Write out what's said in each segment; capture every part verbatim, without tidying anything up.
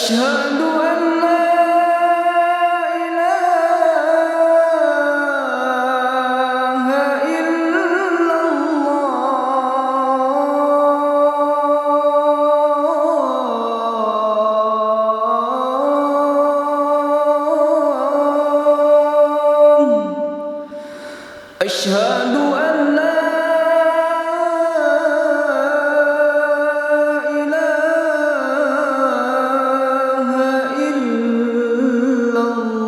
أشهد أن لا إله إلا الله. أشهد أن لا إله إلا الله.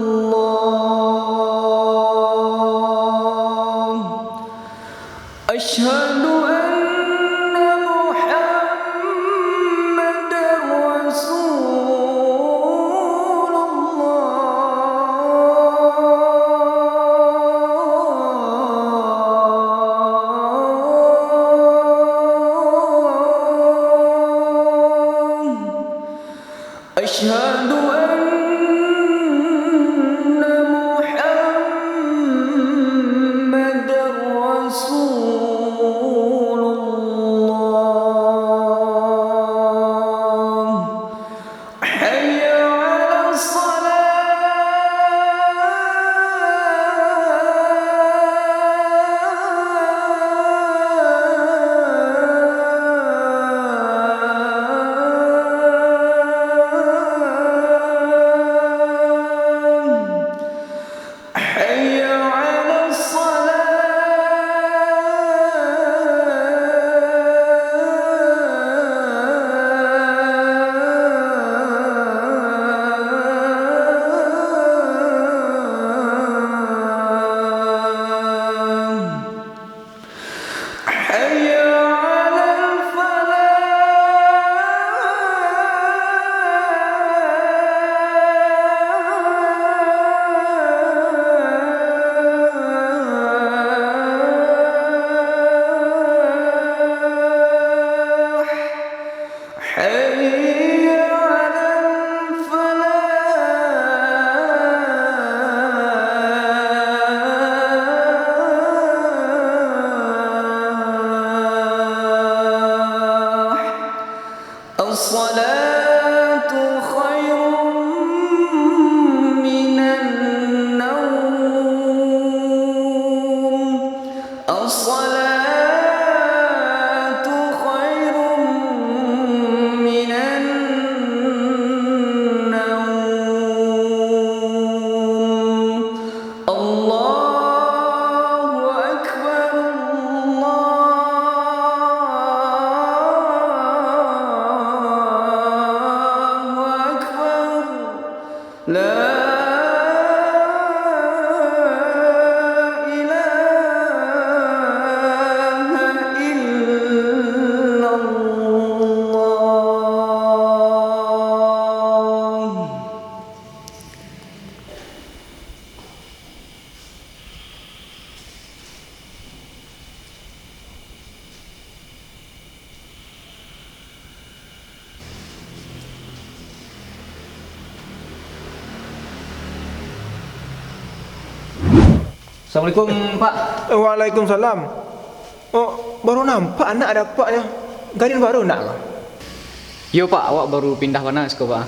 أشهد أن محمدا رسول الله. أشهد أن محمدا رسول الله. حي على الصلاة. حي على الصلاة. حي على الفلاح. حي على الفلاح. الصلاة خير من النوم. الصلاة خير من النوم. الله أكبر، الله أكبر. لا إله إلا الله. Assalamualaikum, Pak. Waalaikumsalam. Oh, baru nampak anak dapaknyo. Gadih baru nak ko? Iyo, Pak, awak baru pindah bana siko, Pak.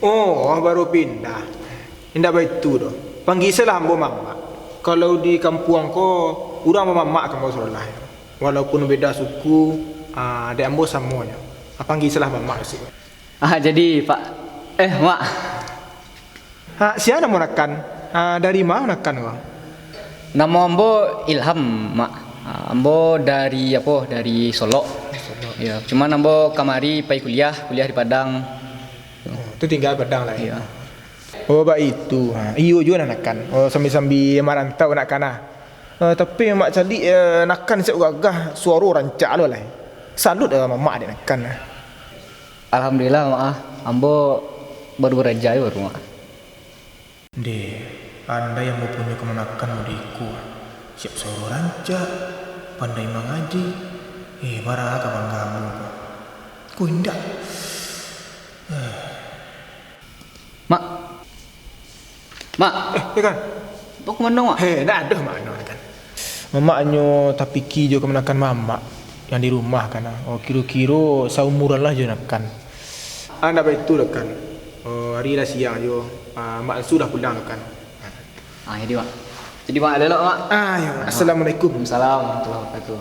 Oh, baru pindah. Indak baitu doh. Panggia sajolah ambo Mamak. Kalau di kampuang ko, urang bamamak ka ambo sajolah. Walaupun beda suku, ah, dek ambo samonyo. Ah, panggia sajolah Mamak siko. Ah, jadi, Pak. Eh, Mak. Ha, sia namo nakan? Ha, dari ma nakan ko? Namo ambo Ilham, Mak. Ha, ambo dari, apo, dari Solok. Solok. Yo, cuman ambo kamari pai kuliah, kuliah di Padang. Oh, tu tingga Padang lah, yo? Iyo. Oh, baitu. Ha, iyo juo lah nakan. Oh, sambi-sambi marantau nakan ah. Eh, tapi Mak caliak, eh, nakan siap gagah, suaro rancak lo lah. Salut, eh, Mamak dek nakan ah. Alhamdulillah, Mak, ah. Ambo baru baraja baru, Mak. Deh, andai ambo punyo kamanakan model iko, siap suaro rancak, pandai mangaji, eh, bara ka bangga ambo ko. Ko indak. Mak. Mak. Eh, eh, kan. Baa ka mano, Mak? Heh, ndak ado mano, kan. Mamak hanyo tapiki jo kamanakan Mamak nan di rumah, kan. Oh, kiro-kiro saumuran lah jo nakan. Ah, ndak baitu doh, Kan. Oh, ari lah siang juo. Ah, Mak Ansu lah pulang doh, Kan. Ah, jadi, Mak. Jadi, Mak, elok-elok, Mak. Ah, yo. Assalamualaikum. Waalaikumsalam warahmatullahi wabarakatuh.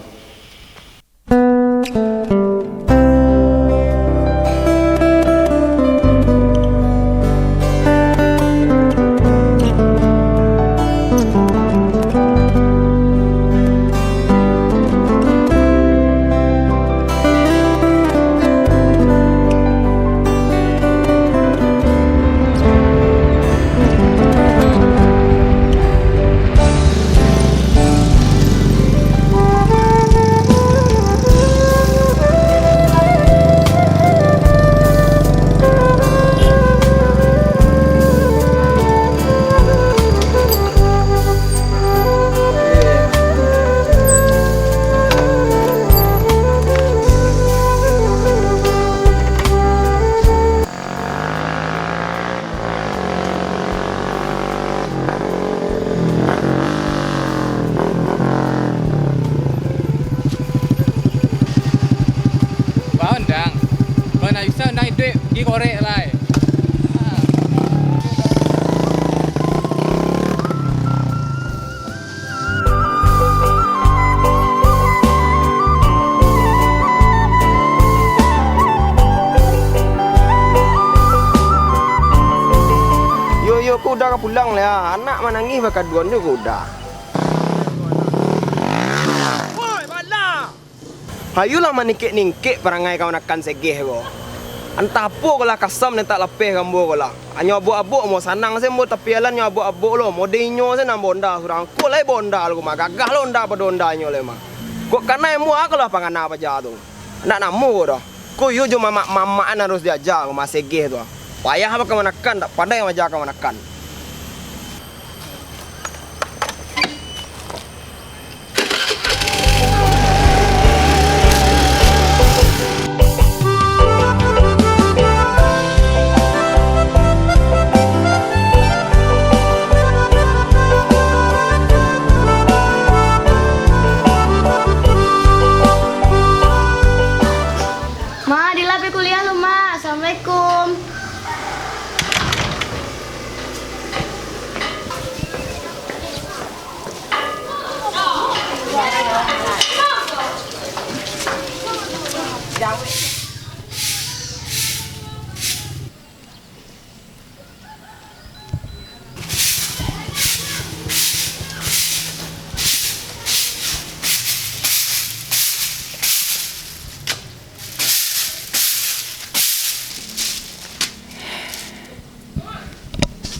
Baondang. Kalau nak bisa ondang iduik, gi korek lai. Yo, yo, ko Uda ka pulang lai, ah. Anak manangih bakaduan jo ko Uda. Woi, bala! Hayulah maningkek-ningkek parangai kamanakan Segeh ko. Antah apo ko lah kasam den tak lapeh ka ambo ko lah. Anyo abok-abok mo sanang se ambo tapi alan nyo abok-abok lo, mode inyo se nan bonda surang. Ko lai bonda lo ko mah, gagah lo onda pado onda inyo lai mah. Kok kanai ambo a ko lah pangana paja tu. Ndak namuah ko doh. Ko iyo jo mamak-mamak an harus diaja ko mah Segeh tu. Payah bak kamanakan, ndak pandai maja kamanakan. Ma, Dila pai kuliah lu, Ma. Assalamualaikum.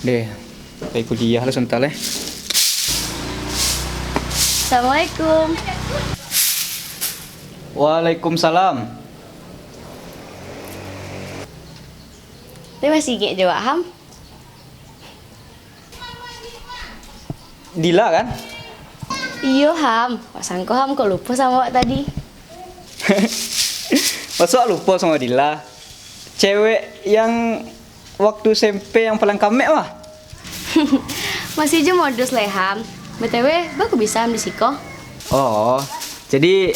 Deh, pai kuliah lah sabanta, eh. Assalamualaikum. Waalaikumsalam. Tapi masih ingek jo wak, Ham? Dila, kan? Iyo, Ham. Wak sangko Ham kok lupo samo wak tadi. Masuak lupo samo Dila? Cewek yang waktu S M P yang palang kamek mah? Masih jo modus lai, Ham. B T W, baa kok bisa Ham di siko? Oh, jadi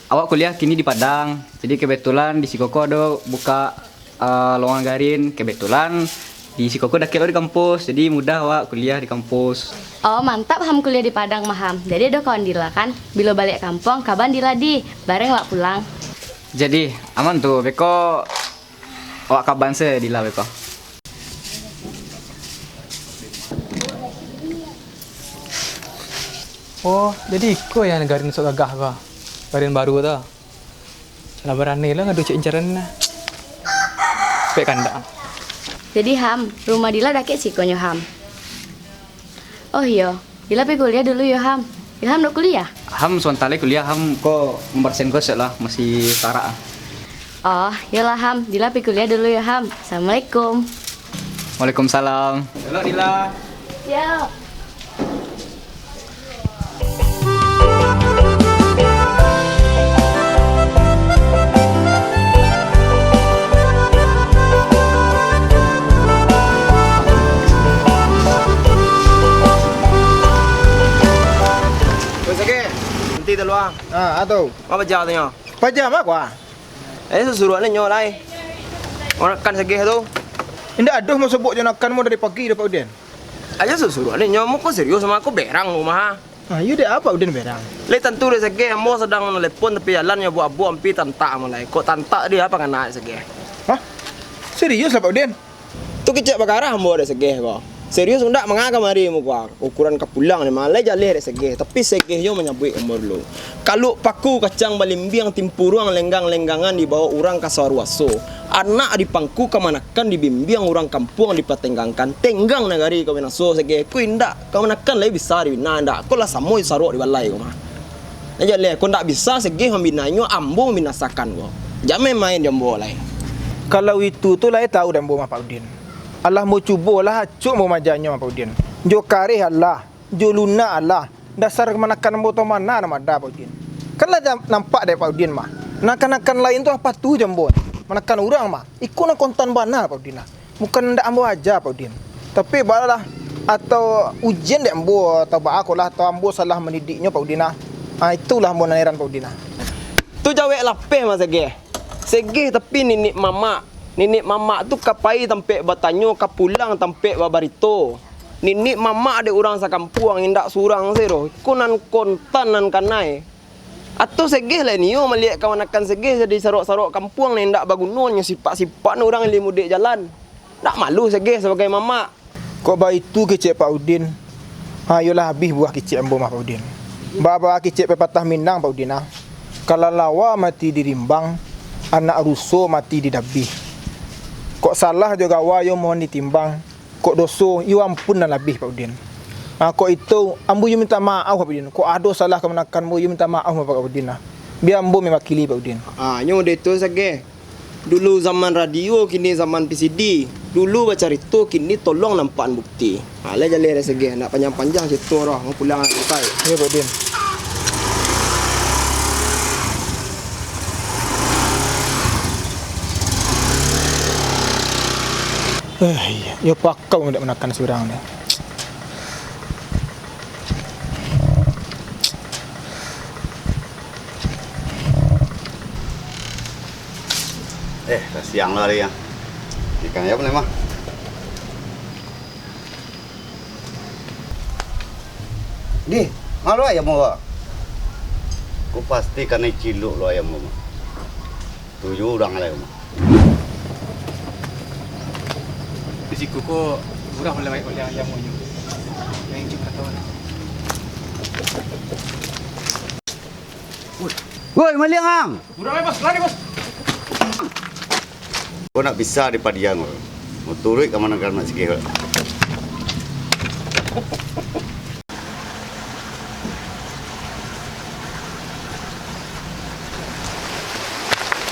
awak kuliah kini di Padang. Jadi kebetulan di siko ko ado buka eh, lowongan garin. Kebetulan di siko ko dakek lo di kampus, jadi mudah awak kuliah di kampus. Oh, mantap Ham kuliah di Padang mah, Ham. Jadi ado kawan Dila kan? Bilo baliak kampuang, kaban Dila di, bareng awak pulang. Jadi, aman tu, beko awak kaban se Dila beko. Oh, jadi iko ya garin sok gagah ko. Garin baru tu. Lah barani lah ngadu cek incaran nah. Pek kandak. Jadi Ham, rumah Dila dakek siko nyo Ham. Oh iyo, Dila pai kuliah dulu yo Ham. Ilham dok kuliah? Ham sabanta lai kuliah, Ham ko mambarasian ko sek lah, masih tarak ah. Oh, iyolah Ham, Dila pai kuliah dulu yo Ham. Assalamualaikum. Waalaikumsalam. Elok Dila. Siap. Weh, Sage, nanti talua. Ah, atu. Apo paja tu nyo? Paja mah kua? Eh, susuruan nyo lai. Manakan Sageh tu. Indak ado masobok jo nakan mo dari pagi dah, Pak Udin. Ajo suruah ni, nyo muko serius samo aku berang rumah. Ah, iyo dek apo Pak Udin berang? Lai tantu dek Sageh, ambo sadang manelepon tapi jalan nyo buak-buak ampi tantak ambo lai. Kok tantak di apo ngana dek Sageh? Hah? Serius lah Pak Udin? Tu kicek bagarah ambo dek Sageh ko. Serius ndak manga kamari muko. Ukuran ka pulang ni mah, lai jaleh dek Sageh, tapi Sageh nyo manyabuik ambo dulu. Kaluk paku kacang balimbiang, timpuruang lenggang-lenggangan dibao urang ka saruaso. Anak dipangku kamanakan dibimbiang urang kampuang dipatenggangkan. Tenggang nagari ka binaso Sageh, ko indak kamanakan lai bisa dibina indak. Ko lah samo sarok di balai ko mah. Nan jaleh ko ndak bisa Sageh mambinanyo, ambo mambinasakan ko. Jan main-main jo ambo lai. Kalau itu tu lai tau dek ambo mah Pak Udin. Alah ambo cubo lah acok ambo majanyo mah Pak Udin. Jo kareh alah. Jo lunak alah, dasar kamanakan ambo tu ma nan mada, Pak Udin. Kan lah nampak dek Pak Udin mah, nakan-nakan lain tu lah patuah jo ambo, manakan urang mah, iko nan kontan bana, Pak Udin lah. Bukan ndak ambo aja, Pak Udin. Tapi baa lah, atau ujian dek ambo, atau baa ko lah, atau ambo salah mandidiknyo, Pak Udin lah. Ah, itulah ambo nan heran, Pak Udin lah. Tu jawek lapeh mah, Sageh. Sageh tapi niniak mamak. Niniak mamak tu ka pai tampek batanyo, ka pulang tampek babarito. Niniak mamak dek urang sakampuang, indak surang se doh. Iko nan kontan nan kanai. Atau Sageh lai nio maliek kamanakan Sageh jadi sarok-sarok kampuang nan indak baguno, nyo sipak-sipak nan urang ilia mudiak jalan. Ndak malu Sageh sabagai mamak. Kok baitu kecek Pak Udin? Ha, iyolah abih buah kecek ambo mah, Pak Udin. Baa-baa kecek pepatah Minang, Pak Udin, ah. Kalalawa mati di rimbang, anak ruso mati di dabih. Kok salah jo gawa yo mohon ditimbang, kok doso yo ampun nan labih, Pak Udin. Ha, kok itu, ambo yo minta maaf, Pak Udin. Kok ado salah kamanakan ambo yo minta maaf, Pak Udin, ah. Bia ambo mewakili, Pak Udin. Ah, nyo dek tu Sageh. Dulu zaman radio, kini zaman P C D. Dulu bacarito, kini tolong nampakan bukti. Ha, lai jaleh dek Sageh, ndak panjang-panjang carito doh, mau pulang lah, santai. Iyo, Pak Din. Eh, iyo, iyo pakau ndak manakan surang ni. Eh, lah siang lah hari, ah. Ikan ayam ni mah. Dih, ma lo ayam mo, Wak? Ko pasti kanai cilok lo ayam mo, mah. Tuju urang lai, mah. Di siko ko murah oleh, oleh ayam mo nyo. Yang cik kata mana? Woi, maliang ang! Urang lai, Bos. Lari, Bos. Ko ndak bisa dipadiang, ko. Mau turuik ka mano ka Mak Sigeh, ko.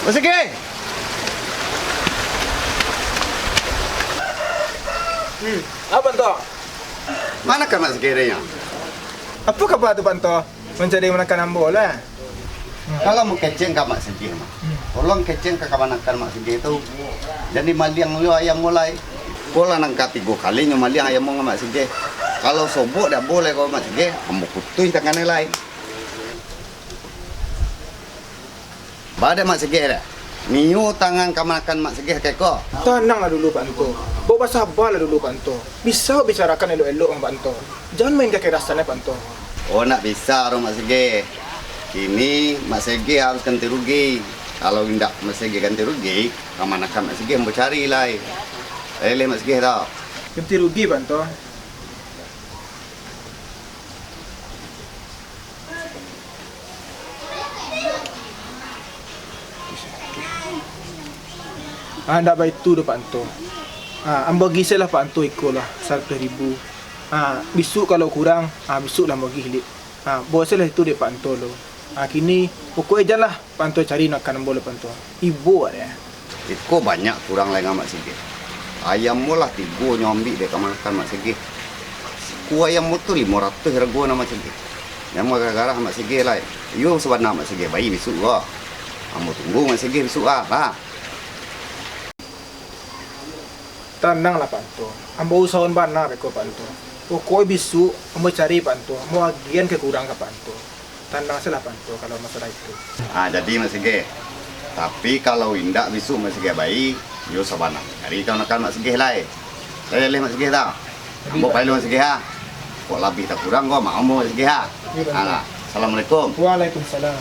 Mak Sigeh! Hmm, apo tu? Mano ka Mak Sigeh, Renya? Apo kaba tu, Panto? Mancari kamanakan ambo lah. Kalau mau keceng ka Mak Sigeh, mah. Hmm. Tolong keceng ka kamanakan Mak Sigeh tu. Jadi maliang yo ayam mo lai. Ko lah nan katigo kalinyo maliang ayam mo ka Mak Sigeh. Kalau sobok dek ambo lai ko Mak Sigeh, ambo putuih tangan lai. Ba dek Mak Sigeh dah. Nio tangan kamanakan Mak Sigeh ka iko. Tananglah dulu, Panto. Baok basabalah dulu, Panto. Bisa bicarakan elok-elok, Panto. Jan main kakerasan, eh, Panto. Oh, ndak bisa doh, Mak Sigeh. Kini Mak Sigeh harus ganti rugi. Kalau indak Mak Sigeh ganti rugi, kamanakan Mak Sigeh ambo cari lai. Eleh Mak Sigeh tau. Ganti rugi, Panto. Ah, ndak baitu doh, Pak Anto. Ah, ambo agiah se lah, Pak Anto, iko lah, saratuih ribu. Ah, bisuak kalau kurang, ah, bisuak lah ambo agiah liak. Ah, bao se lah itu dek Pak Anto lo. Ah, kini, pokok e jan lah, Pak Anto cari nakan ambo lo, Pak Anto. Ibo deh. Iko banyak kurang lai ngan Mak Sigeh. Ayam mo lah tigo nyo ambiak dek kamanakan Mak Sigeh. Sikua ayam mo tu limo ratuih rago nyo Mak Sigeh. Nyo mo garah-garah Mak Sigeh lai. Iyo sabana Mak Sigeh bai bisuak ko. Ambo tunggu Mak Sigeh bisuak ah, lah. Tananglah, Pak Anto. Ambo usahoan bana beko, Pak Anto. Pokok e bisuak ambo cari, Pak Anto. Ambo agiahan ka kurang ka Pak Anto. Tanang se lah, Pak Anto, kalau masalah itu. Ah, jadi Mak Sigeh. Tapi kalau indak bisuak Mak Sigeh bai, Yo sabana. Ari kamanakan Mak Sigeh lai. Lai leh Mak Sigeh tah. Ambo pai lu Mak Sigeh ah. Kok labiah takurang ko, Mak ambo Mak Sigeh ah. Iyo, Bang. Alah. Assalamualaikum. Waalaikumsalam.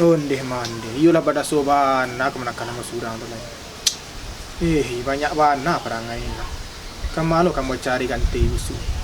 Ondeh mandeh. Iyolah badaso bana kamanakan ambo surang tu lai. Eh, banyak bana parangai. Ka mano ka ambo cari ganti musuah?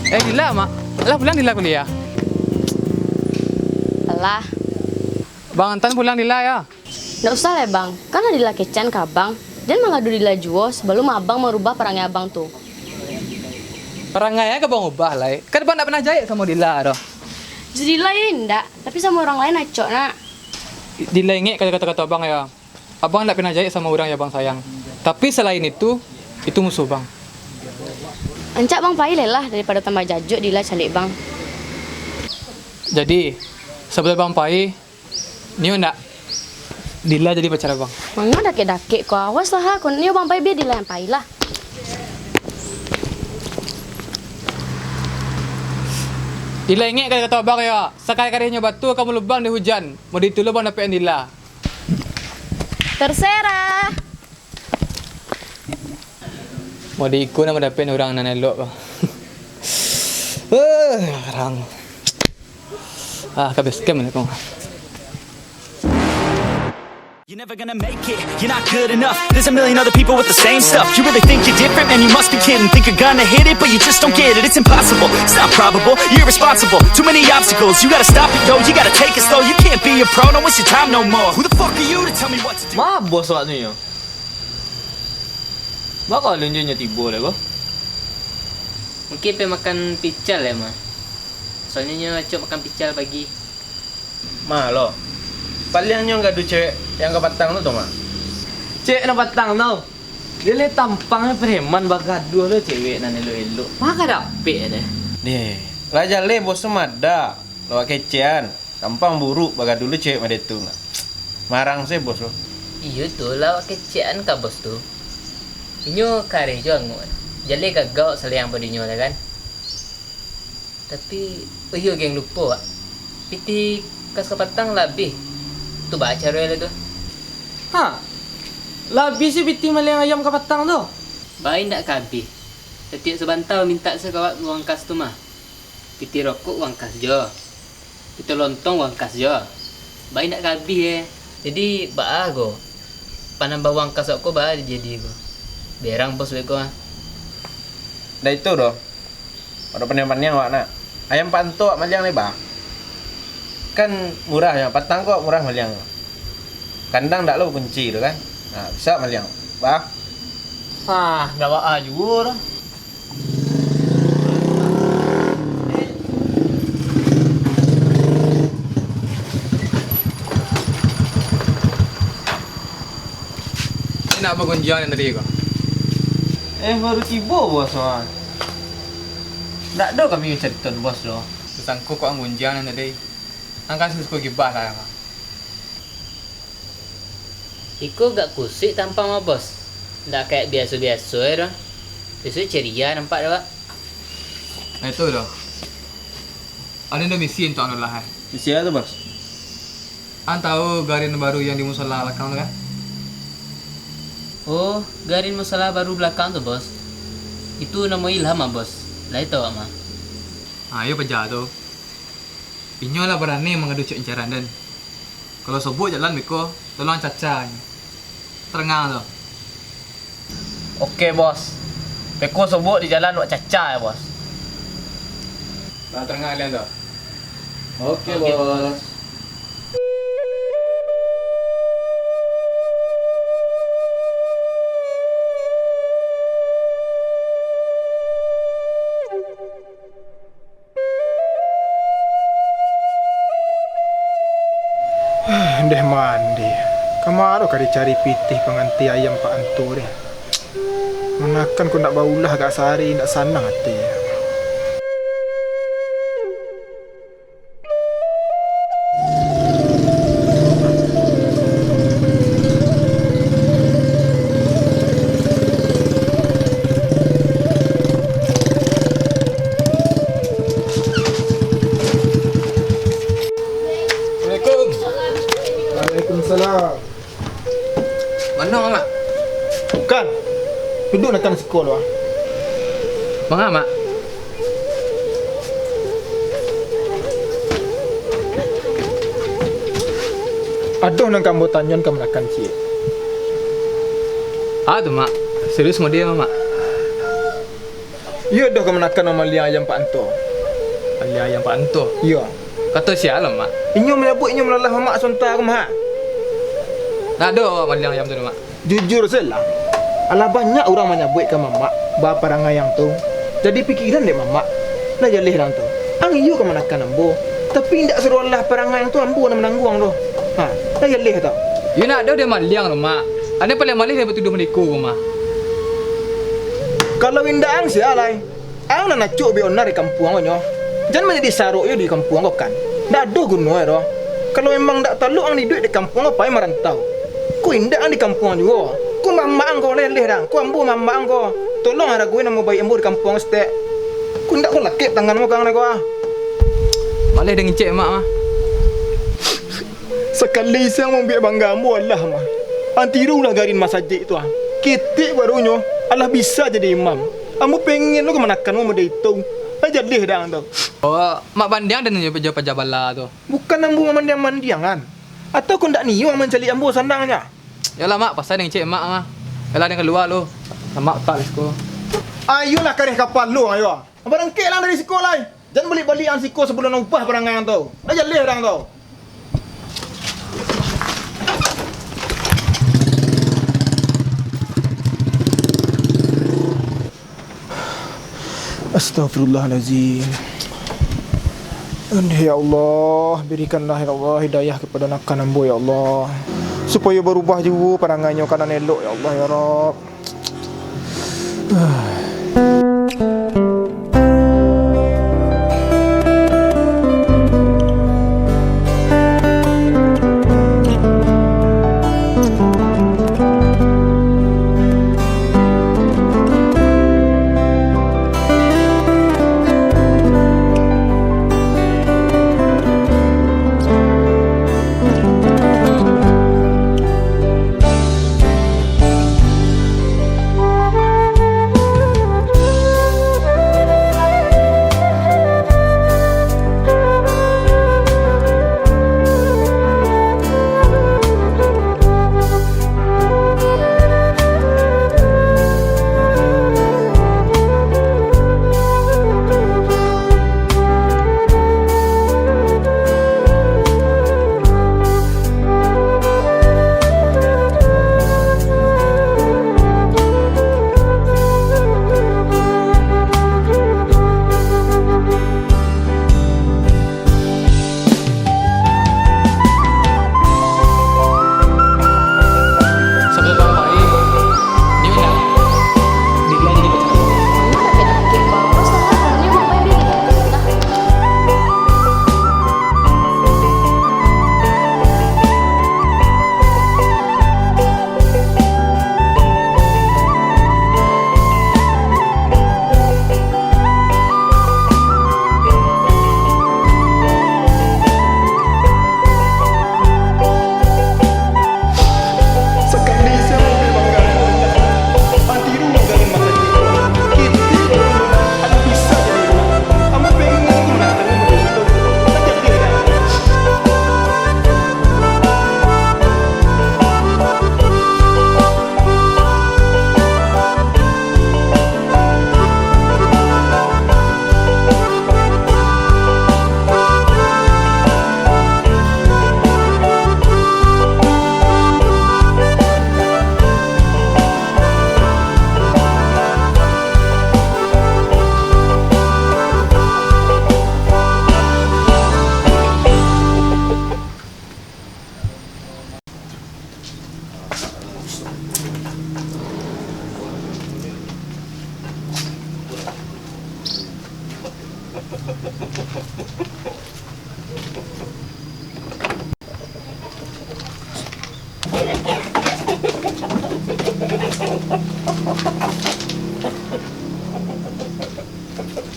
Eh, Dila, Mak. Lah pulang Dila kuliah? Alah. Bang, antan pulang Dila, yo. Ndak usah lai, Bang. Kan lah Dila kecekan ka Abang. Jan mangadu Dila juo, sabalum Abang marubah parangai Abang tu. Parangai a ka Abang ubah lai. Kan Abang ndak pernah jahek samo Dila doh. Jo Dila yo indak, tapi samo urang lain acok, nak. Dila ingek ka kato-kato Abang, yo. Abang ndak pernah jahek samo urang yang Abang sayang. Tapi salain itu, itu musuh Abang. Rancak Bang pai lai lah, daripado tambah jajuak Dila caliak Bang. Jadi, sabalum Abang pai, nio ndak Dila jadi pacar Abang? Manga dakek-dakek ko, awas lah ha, kok nio Bang pai, bia Dila yang pai lah. Dila ingek kato-kato Abang yo, sakali-kalinyo batu ka malubang di hujan, mau di itu lo Bang dapek Dila. Terserah. Mau di iko nak mandapek urang nan elok ko. Eh, urang. Ah, ka base camp lah ko. You're never gonna make it, you're not good enough. There's a million other people with the same stuff. You really think you're different? Man, you must be kidding. Think you're gonna hit it, but you just don't get it. It's impossible, it's not probable, you're irresponsible. Too many obstacles, you gotta stop it, yo. You gotta take it slow, you can't be a pro, don't waste your time no more. Who the fuck are you to tell me what to do? Ma bos awak tu nyo? Baa kok alun juo nyo tibo lai ko? Mungkin pai makan pical lai, mah. Soalnyo nyo acok makan pical pagi. Ma lo, paliang nyo gaduah cewek yang kapatang tu, tu, mah. Cewek nan patang tu? Dia lai tampangnyo preman, bagaduah lo cewek nan elok-elok. Ma ka dapek deh. Deh, lah jaleh bos tu madak, lawak kecekan. Tampang buruak bagaduah lo cewek model tu, nak. Marang se bos lo. Iyo tu, lawak kecekan ka bos tu. Inyo kareh jo anguak. Jaleh gagah awak salayang pado inyo lah kan. Tapi, oh iyo, geng, lupo wak. Pitih kas kapatang lah abih. Tu baa caro lai tu? Ha? Lah abih se pitih maliang ayam kapatang tu? Baa indak ka abih. Satiok sabanta mintak se ka awak uang kas tu mah. Pitih rokok uang kas jo. Pitih lontong uang kas jo. Baa indak ka abih e. Jadi, baa ko? Panambah uang kas awak ko baa jadi ko? Berang bos beko ah. Ndak itu doh. Pado paniang-paniang awak nak. Ayam Pak Anto awak maliang lai baa? Kan murah nyo, patang ko murah maliang. Kandang ndak lo bakunci tu kan. Nah, bisa maliang. Baa? Ah, ndak baa juo tu. Nak bagunjiang nan tadi ko? Eh, baru tibo, bos, ah. Ndak ado kami carito, bos, doh. Tasangko kok ang gunjiang nan tadi. Ang kan suko gibah lah, ang. Iko agak kusuik tampang mah, bos. Ndak kayak biaso-biaso e doh. Biaso ceria nampak dek awak. Nah, itu doh. Ado misi untuak ang lah, eh. Misi apo tu, bos? Ang tahu garin baru yang di musola balakang tu kan? Oh, garin musola baru balakang tu, bos. Itu namo Ilham mah, bos. Lai tahu awak mah. Ah, iyo paja tu. Inyo lah barani mangadu cek incaran den. Kalau sobuik jalan beko, tolong caca inyo. Tarangang tu. Oke, Bos. Beko sobok di jalan wak caca yo, Bos. Lah, tarang kalian tu. Oke, Bos. Ndeh mandi. Kamaro ka dicari pitih panganti ayam Pak Anto deh. Manakan ko ndak baulah agak sari, ndak sanang ati. Assalamualaikum. Waalaikumsalam. Mano, Mak? Bukan. Duduak nakan siko lo, ah. Manga, Mak? Ado nan ka ambo tanyoan kamanakan ciek. Ah, tu, Mak. Serius model, Mak? Iyo doh kamanakan mamaliang ayam Pak Anto. Maliang ayam Pak Anto? Iyo. Kato sia lo, Mak? Inyo manyabuik inyo malalah mamak sonta ko, Mak. Ndak ado awak maliang ayam tu, Mak. Jujur se lah. Alah banyak urang manyabuik ka mamak baparangai ang tu. Jadi pikiran dek mamak. Lah jaleh ang tu. Ang iyo kamanakan ambo. Tapi indak sadolah parangai ang tu ambo nan manangguang doh. Ha, lah jaleh tu. Iyo ndak ado dek maliang tu, Mak. Ado paliang maleh dek batuduah mandeko ko, Mak. Kalau indak ang sia lai? Ang nan acok bek onar di kampuang ko nyo. Jan manjadi sarok yo di kampuang ko kan. Ndak ado guno e doh. Kalau memang ndak talok ang iduik di kampuang ko, pai marantau. Ko indak ang di kampuang juo. Ko mamak ang ko leleh dang. Ko ambo mamak ang ko. Tolong aragoin namo baik ambo di kampuang ko saketek. Ko indak ko lakek tangan ko ka ang ko ah. Maleh dang ngecek mak mah. Sakali siang mambuek bangga ambo alah mah. Ang tirulah garin masajik tu ah. Ketek barunyo, alah bisa jadi imam. Ambo pengen lo kamanakan ambo model itu. Lah jaleh dang tu. Oh, mak bandiang dan jo paja-paja bala tu. Bukan ambo mamandiang-mandiangan. Atau ko ndak nio mancaliak ambo sandangnyo? Yalah mak, pasal dang cek mak mah. Yalah, dang kalua lo. Lamak tak di siko. Ayolah kareh kapalo ayo. Barangkek lah dari siko lai. Jan baliak-baliak ang siko sabalun ang ubah parangai ang tu. Lah jaleh dang tu. Astagfirullahalazim. Andeh, ya Allah, berikanlah, ya Allah, hidayah kepada nakan ambo, ya Allah, supayo barubah juo parangainyo ka nan elok, ya Allah, ya Rabb.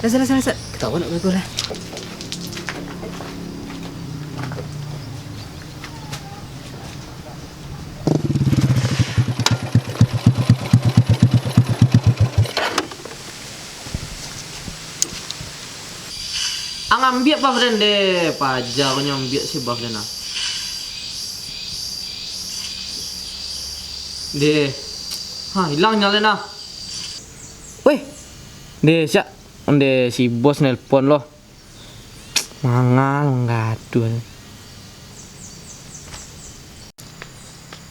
Lah, salah, salah, salah. Ketahuan nak bego lah. Ang ambiak, Bos, den, deh. Paja ko nyo ambiak si Bos, den, ah. Deh. Ha, ilang nyo lai, nah. Weh. Deh, siap. Onde si Bos nelpon lo. Mangal manggaduah.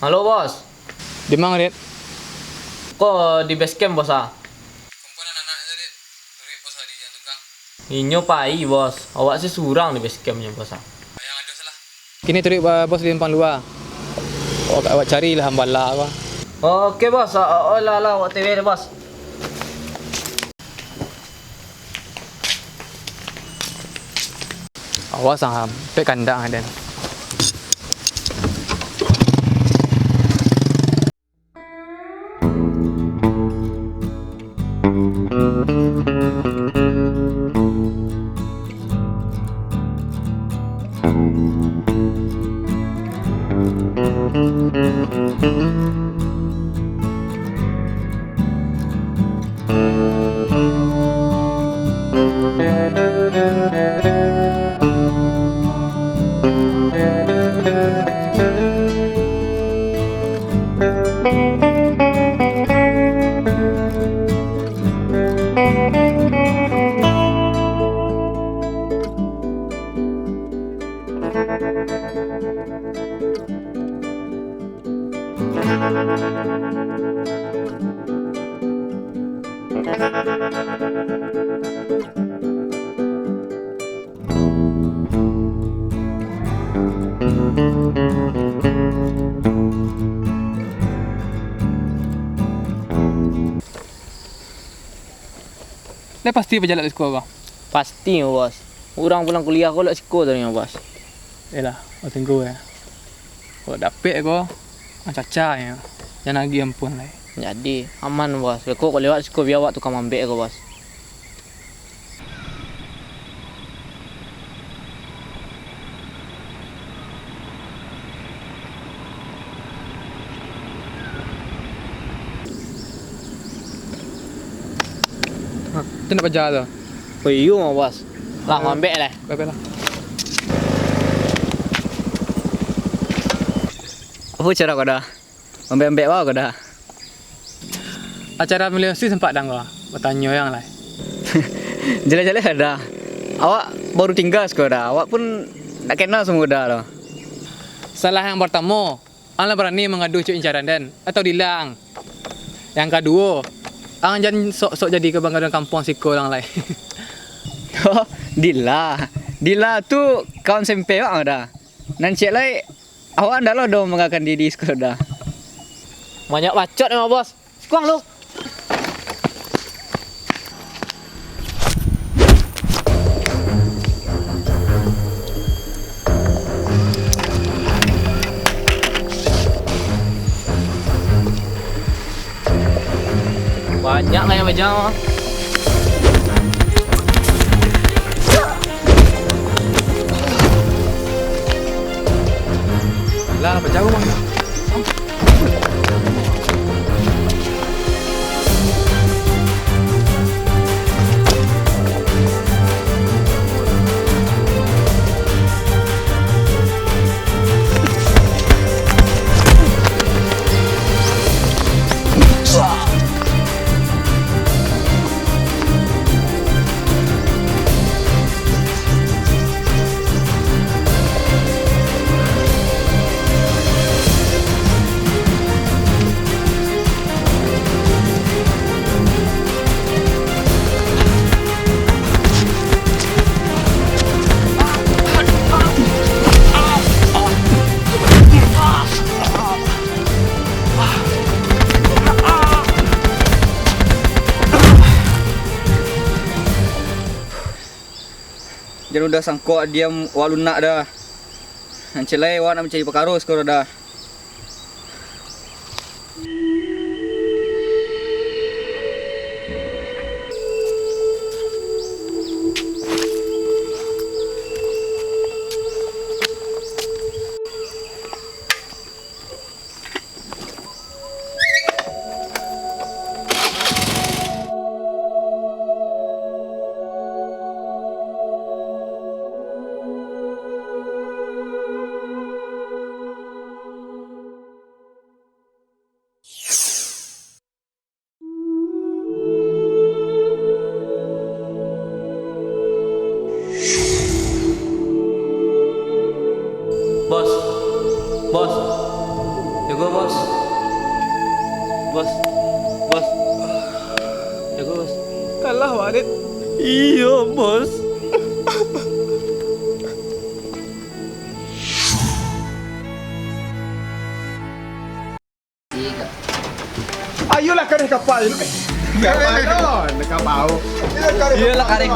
Halo, Bos. Di ma, Dit? Ko di base camp, Bos, ah. Kumpul anak-anak tadi, turuik Bos tadi yang tegang. Inyo pai, Bos. Awak se surang di base camp nyo, Bos, ah. Yang ado salah. Kini turuik ba-, Bos di simpang lua. Awak, awak carilah hambala ko. Oke, Bos. O, o, lah, lah, awak O T W deh, Bos. Awas, ah, ampek kandak den. Lai pasti paja lok siko ko? Pasti, Bos. Urang pulang kuliah ko lok siko tadinyo, Bos. Elah, Bos, tunggu, eh. Kok dapek ko, macaca nyo. Jan agiah ampun lai. Jadi, aman, Bos. Beko kok lewat siko, bia awak tukang mambek ko, Bos. Ha, tu nak paja tu. Oh, iyo mah, Bos. Lah, eh, mambek lah. Bye-bye lah. Apo cara ko dah? Mambek-mambek bao ko dah. Acara milih usi sempat dang ko, batanyo yang lai. Jaleh-jaleh dah. Awak baru tingga siko dah. Awak pun ndak kenal samo dah lo. Salah yang partamo, ang lah barani mangadu cucuk incaran den, atau Dila ang. Yang kaduo, ang jan sok-sok jadi kabanggaan kampuang siko urang lai. Oh, Dila. Dila tu kawan SMP awak dah. Nan ciek lai, awak ndak lo doh manggakan diri siko dah. Banyak bacot memang, Bos. Sikuang lu. Banyak lah yang bajang. Lah, pacah rumah. Jan udah sangko adiam wak lunak dah. Nan ciek lai wak nak mancari pakaro siko dah. Iyo, Bos. Ayolah, kareh kapal. Kapal, kapal. Iyolah, kareh.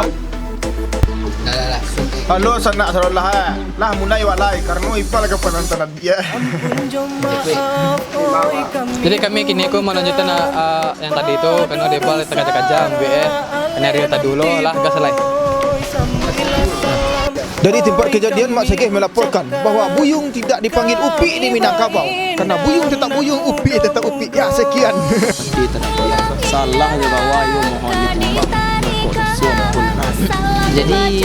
Halo, sanak saudara, eh. Lah, mulai wak lai, karano Iqbal ka panantanan dia. Jadi kami kini ko malanjutan, ah, ah, yang tadi tu, karano Iqbal takaja-kaja ambiak, eh, skenario tadi dulu lah, gas lai. Dari tempat kejadian, Mak Segeh melaporkan bahwa buyung tidak dipanggil upik di Minangkabau, karena buyung tetap buyung, upik tetap upik. Ya, sekian. Salah je bawa, ayo mohon ditimbang. Jadi,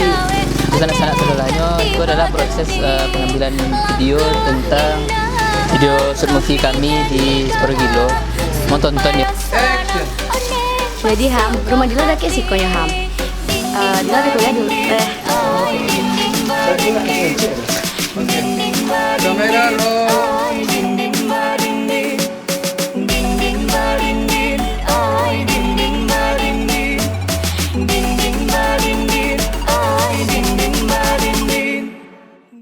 sanak-sanak saudarahnyo, itu adalah proses, eh, pengambilan video tentang video shoot movie kami di Saparagilo. Mau tonton ya. Jadi, Ham, rumah Dila dakek siko nyo, Ham. Eh, Dila di kuliah dulu, eh.